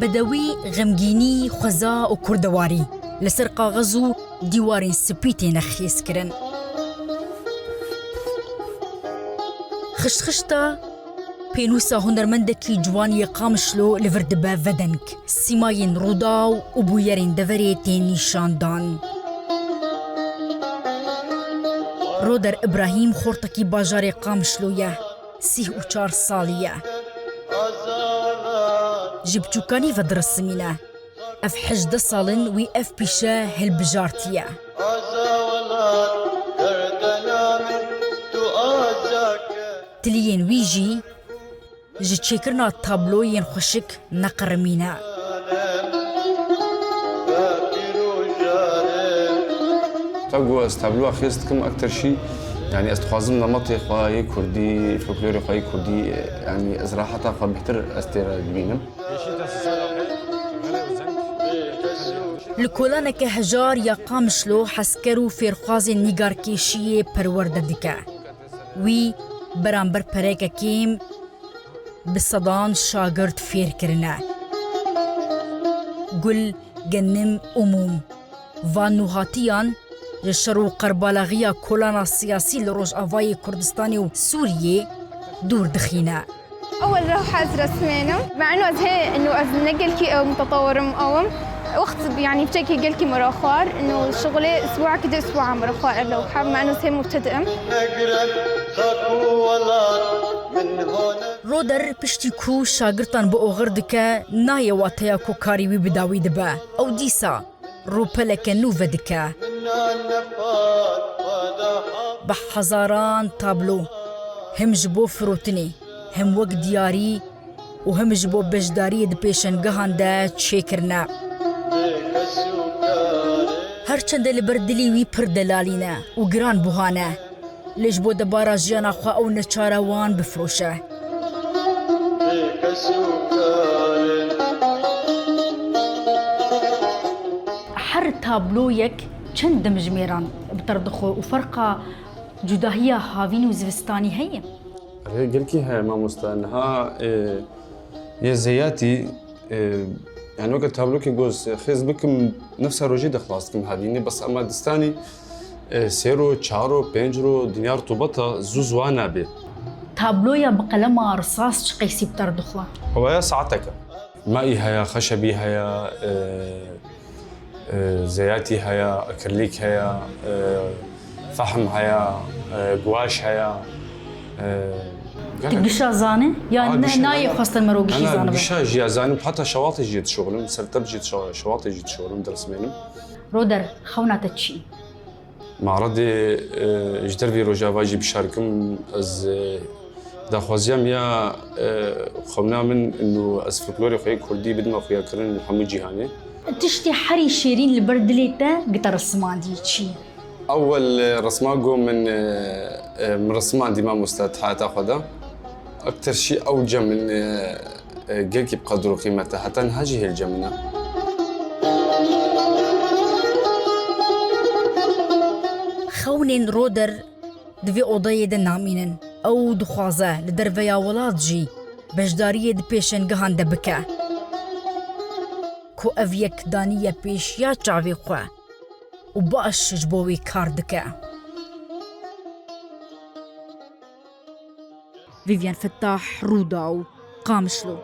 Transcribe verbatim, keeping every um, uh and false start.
Bedewî, xemgînî, xweza û kurdewarî li ser kaxez û dîwarên spî têne xêzkirin. Xiştxişta pênûsa hunermendekî ciwan yê Qamişlo li vir dibe vedeng. Sîmayên Rûdaw û bûyerên deverê tên nîşandan. Roder Îbrahîm xortekî bajarê Qamişlo ye. Sîh û çar salî ye. Ji biçûkanî ve dirisimîne. Ev hejdeh sal in wî ev pîşe hilbijartiye. Tiliyên wî jî ji çêkirina tabloyên xweşik neqerimîne. Heta ku ez tabloya xêz dikim, ekter şî, yanî ez dixwazim nemetê xwe yê kurdî, folklorê xwe yê kurdî, yanî ez reheta xwe bêhtir ez tê re dibînim. Li kolaneke hejar ya Qamişlo hezker û fêrxwazên nîgarkêşiyê perwerde dike. Wî beramber pereke kêm bi sedan şagirt fêr kirine. Gul, genim û mûm. Van nûhatiyan ji şer û qerbalaxiya kolana siyasî li Rojavayê Kurdistanê û Sûriyê dûr dixîne. أول لوحة أزرسمينه، مع إنه أزهي إنه أز نقل كي أو متطور مقاوم. وقت يعني بشكل قال كي مراخوار إنه شغلي أسبوع كده أسبوع عم مراخوار اللوحة، مع إنه أزهي مبتدئ. Roder piştî ku şagirtan bi oxir dike, nayê wateya ku karî wî bi dawî dibe. Ew dîsa rûpeleke nû vedike. Bi hezaran tablo, him ji bo firotinê, him wek diyarî û him ji bo beşdariyê di pêşengehan de çêkirine. Her çende li ber dilê wî pir delalî ne û giran buha ne. Lê ji bo debara jiyana xwe ew neçare wan bifiroşe. Her tabloyek çend dimjimêran bi ter dixwe û ferqa cudahiya havîn û zivistanî heye? Erê, gelkî heye mamoste. Niha, e, yê zeyatî, e, yani weke tablokê goz xêz bikim, nefsa rojê de xilas dikim havînê, bes ema distanî, e, sê ro, çar ro, pênc ro, dinya rutubeta zû ziwa nabe. Tabloya bi qelema risas çi qeysî bi ter dixwe? Ew ya saeteke. Maî heye, xeşebî heye, e, e, zeyatî heye, akirlîk heye, e, fehm heye, e, guaş heye. E, Tu gelek. Gişa zane? Ya Aa, ne, gişa nayê zane. Xwestin mero gişî Ana, zanibe? Gişa jî ya zanim, heta şewatê jî dişoxlim, ser teb jî dişo-, şewatê jî dişoxlim, dirismênim. Roder, xewna te çi? Maredê, e, ji dervî Rojava jî bişar kim, ez, e, daxwaziya min ya, e, xewna min û ez folklorê xwe yê kurdî bidime xuyakirin li hemû cîhanê. Tiştê herî şêrîn li ber dilê te gite risimandî çi ye? Ewel, e, risma go min, e, e, min risimandî mamoste di heyata xwe de. Ekter şî ew cem min, e, e, gelkî bi qedir û qîmet e. Heta niha jî hêl cem min e. Xewnên Roder di vê odeyê de namînin. Ew dixwaze li derveya welat jî beşdariyê di pêşengehan de bike. Ku ev yek daniye pêşiya çavê xwe û baş ji bo wî kar dike. Vivian Fettah, Rûdaw, Qamişlo.